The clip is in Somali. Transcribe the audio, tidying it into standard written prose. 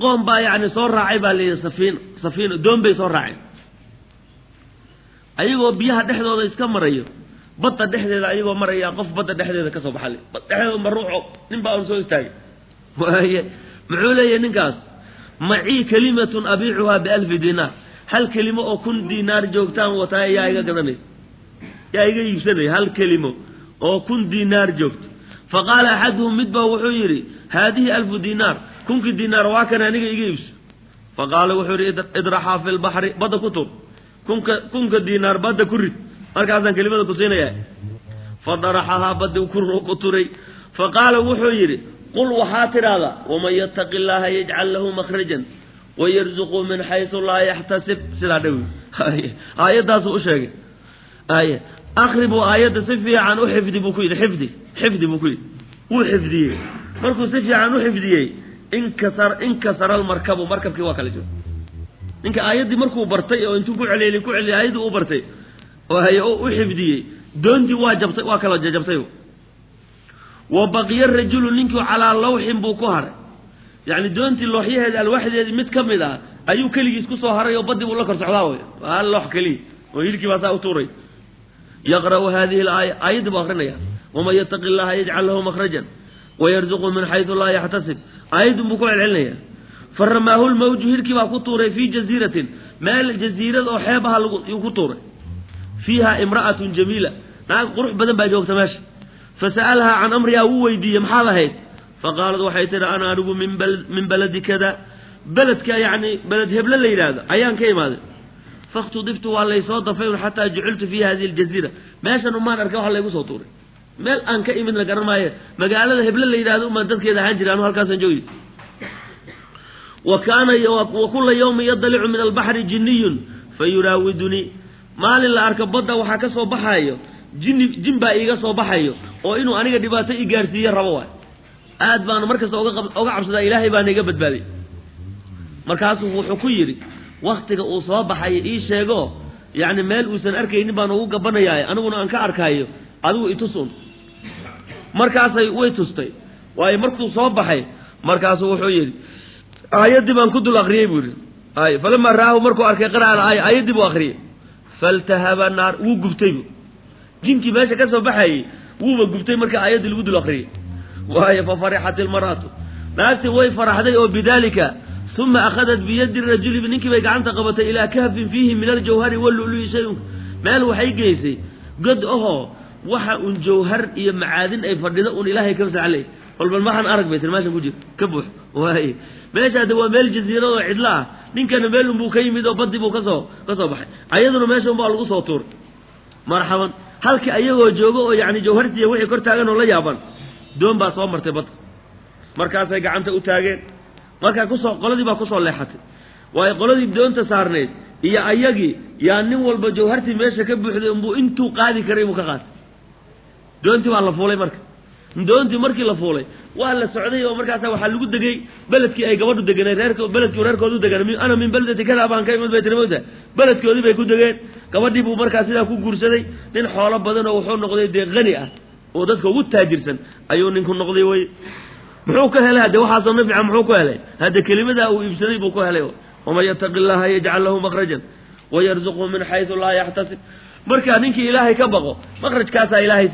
Qoom baa yacni soo raacay baa layidhi safiina, safiina doon bay soo raaceen, ayagoo biyaha dhexdooda iska marayo, badda dhexdeeda ayagoo maraya, qof badda dhexdeeda ka soo baxay, bad dhexdeeda maruuxo nin baa un soo istaagay. Waaye muxuu leeyahay ninkaas? Macii kalimatun abiicuhaa bialfi diinaar, hal kelimo oo 1000 diinaar joogtaan wataa, yaa iga gadanay, yaa iga iibsanaya hal kelimo oo 1000 diinaar joogto? Fa qaala axaduhum, mid baa wuxuu yidhi: haadihi 1000 diinaar, 1000kii diinaar waa kan, aniga iga iibso. Fa qaala wuxuu yidhi: idraxaa fi lbaxri, badda ku tur, 1000ka diinaar badda ku rid, markaasaan kelimada ku siinayaa. Fa daraxahaa, baddi ku turay. Fa qaala wuxuu yidhi: qul, waxaa tidhaahdaa: waman yattaqi illaaha yajcal lahu makhrajan wayarzuqu min xaysu laa yaxtasib. Sidaa dhawi aayaddaasuu u sheegay. Ay akri buu aayadda si fiican u xifdi buu ku yidhi, xifdi xifdi buu ku yidhi. Wuu xifdiyey. Markuu si fiican u xifdiyey, inkasara almarkabu, markabkii waa kala jiro. Ninka aayaddii markuu bartay oo intuu ku celiyey ku celiyey aayaddii uu bartay oo u xifdiyey, doontii waa jabtay, waa kala jajabtay. Wa baqiya rajulu, ninkii calaa lawxin buu ku haray, yacni doontii looxyaheeda, alwaaxdeedii mid ka mid ah ayuu keligiis ku soo haray oo badii buu la kor socdaa. Way hal loox keliya oo hilkii baa saa u tuuray. Yaqra'u hadihi alaaya, aayaddii buu akrinaya: waman yattaqi illaha yajcal lahu makhrajan wayarzuqhu min xaysu laa yaxtasib. Aayaddun buu ku celcelinaya. Faramaahu lmawju, hirkii baa ku tuuray fii jaziiratin, meel jaziirad oo xeeb aha yuu ku tuuray. Fiiha imra'atun jamiila, naag qurux badan baa joogta meesha. Fasa'alhaa can amrihaa, wuu weydiiyey: maxaad ahayd? Faqaalad, waxay tihi: ana anigu min baladi kada, beledka yacni beled heble la yidhaahdo ayaan ka imaaday. Fakhtudiftu, waa laysoo dafay, un xataa juciltu fi hadihi aljaziira, meeshan umaan arkay, waxa laygu soo tuuray meel aan ka imidna garan maaye, magaalada heble la yidhahdo umaan dadkeeda ahaan jira, anu halkaasaan joogi. Wa kaana wa kula yawmin yadalicu min albaxri jinniyun fayuraawidunii, maalin la arko badda waxaa ka soo baxayo jinni, jin baa iiga soo baxayo oo inuu aniga dhibaato i gaarsiiye rabo. Waay aad baana markasta oga cabsadaa, Ilaahay baana iga badbaaday. Markaasuu wuxuu ku yidhi: waktiga uu soo baxayo ii sheego, yacni meel uusan arkaynin baan ugu gabanayaaye, aniguna aan ka arkaayo, adigu itus un. Markaasay way tustay. Waayo markuu soo baxay, markaasuu wuxuu yidhi: aayaddii baan ku dul akriyey buu yidhi. Ay falamaa ra'aahu, markuu arkay, qara'a alaaya, aayaddii buu akriyey. Faltahaba naar, wuu gubtay bu jinkii meesha ka soo baxayey, wuuba gubtay marka aayaddii lagu dul akriyey. Waayo fa farixat ilmar'atu, naagtii way faraxday oo bidaalika. Uma akhadat biyadi rajuli, ninkii bay gacanta qabatay, ilaa kahfin fiihi min aljawhari wallu'lu'i shayun, meel waxay geysay god ahoo waxa un jawhar iyo macaadin ay fadhido un Ilaahay ka masaxley. Walbal maxaan arag bay tiri meeshan ku jir ka buux. Waay meesha de waa meel jasiirad oo cidlo ah, ninkana meel unbuu ka yimid oo badii buu kasoo baxay, ayaduna meesha unbaa lagu soo tuuray. Marxaban, halkii ayagoo joogo oo yacni jawhartiiya wixii kor taagan oo la yaaban, doon baa soo martay badda. Markaasay gacanta u taageen. Markaa kusoo qoladii baa kusoo leexatay. Waayo qoladii doonta saarneyd iyo ayagii yaa nin walba jawhartii meesha ka buuxday unbuu intuu qaadi karay buu ka qaatay. Doontii waa la fuulay. Marka doontii markii la fuulay, waa la socday oo markaasa waxaa lagu degay beledkii ay gabadhu deganay, reerk beledkii reerkoodu deganay. Ana min beldati kada baan ka imid bay tiri mawta. Beledkoodii bay ku degeen. Gabadhii buu markaa sidaa ku guursaday. Nin xoolo badan oo wuxuu noqday dee qani ah oo dadka ugu taajirsan ayuu ninku noqday. Wey muxuu ka helay hadde waxaasoo nafca? Muxuu ku helay hadde? Kelimadaa uu iibsaday buu ku helay: waman yattaqi illaha yajcal lahu makhrajan wayarzuqhu min xaysu laa yaxtasib. Markaa ninkii Ilaahay ka baqo, makhrajkaasaa Ilaahay